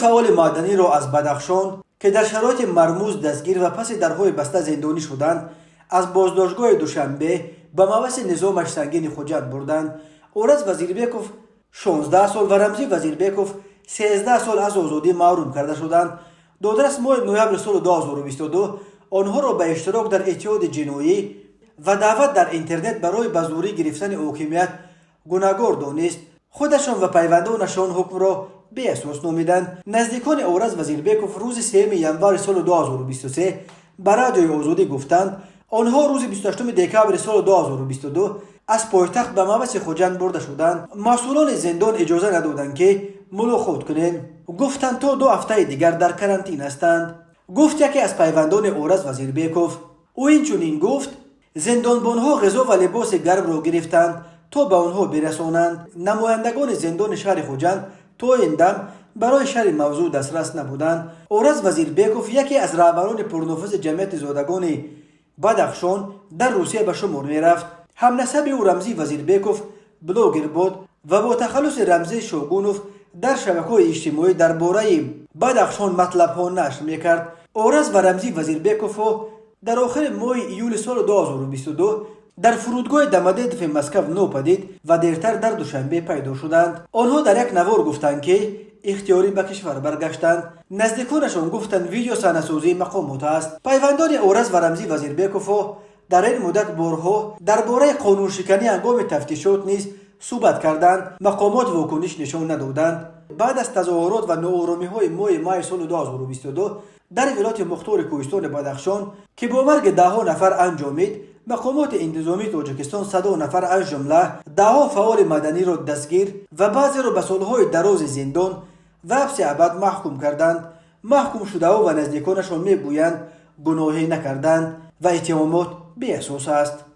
Фаъоли маданиро аз Бадахшон, ки дар шароити мармуз дастгир ва паси дарҳои баста зиндонӣ шуданд, аз боздоштгоҳи Душанбе ба маҳбаси низомаш сангини Хуҷанд бурданд. Ораз Вазирбеков 16 сол ва Рамзӣ Вазирбеков 13 сол аз озодӣ маҳрум карда шуданд. Додрас моҳи ноябри соли 2022 онҳоро ба иштирок дар иттиҳоди ҷиноӣ ва даъват дар интернет барои ба зӯрӣ гирифтани ҳокимият гунаҳгор донист. Худашон ва пайвандонашон ҳукмро беасос номиданд. Наздикони Ораз Вазирбеков рӯзи 3 январи соли 2023 ба Радиои Озодӣ гуфтанд, онҳо рӯзи 28 декабри соли 2022 аз пойтахт ба маҳбаси Хуҷанд бурда шуданд. Масъулони зиндон иҷоза надоданд, ки мулоқот кунем. Гуфтанд, то 2 ҳафтаи дигар дар карантин ҳастанд, гуфт яке аз пайвандони Ораз Вазирбеков. Ӯ инчунин гуфт, зиндонбонҳо ғизо ва либоси гармро гирифтанд, то ба онҳо бирасонанд. Намояндагони зиндони шаҳри Хуҷанд то ин дам барои шарҳи мавзӯъ дастрас набуданд. Ораз Вазирбеков яке аз раҳбарони пурнуфузи ҷамъияти зодагони Бадахшон дар Русия ба шумор мерафт. Ҳамнасаби ӯ Рамзӣ Вазирбеков блогер буд ва бо тахаллуси Рамзӣ Шогунов дар шабакаҳои иҷтимоӣ дар бораи Бадахшон матлабҳо нашр мекард. Ораз ва Рамзӣ Вазирбековҳо дар охири моҳи июли соли 2022 дар фурудгоҳи Домодедови Москав нопадид ва дертар дар Душанбе пайдо шуданд. Онҳо дар як навор гуфтанд, ки ихтиёрӣ ба кишвар баргаштанд. Наздиконашон гуфтанд, видео саҳнасозии мақомот аст. Пайвандони Ораз ва Рамзӣ Вазирбековҳо дар ин муддат борҳо дар бораи қонуншиканӣ ҳангоми тафтишот низ суҳбат карданд. Мақомот вокуниш нишон надоданд. Баъд аз тазоҳурот ва нооромиҳои моҳи майи соли 2022 дар Вилояти Мухтори Кӯҳистони Бадахшон, ки бо марги даҳҳо нафар анҷомид, мақомоти интизомии Тоҷикистон садо нафар, аз ҷумла даҳҳо фаъоли маданиро дастгир ва баъзеро ба солҳои дарози зиндон ва ҳабси абад маҳкум карданд. Маҳкумшудаҳо ва наздиконашон мегӯянд, гуноҳе накарданд ва иттиҳомот беасос аст.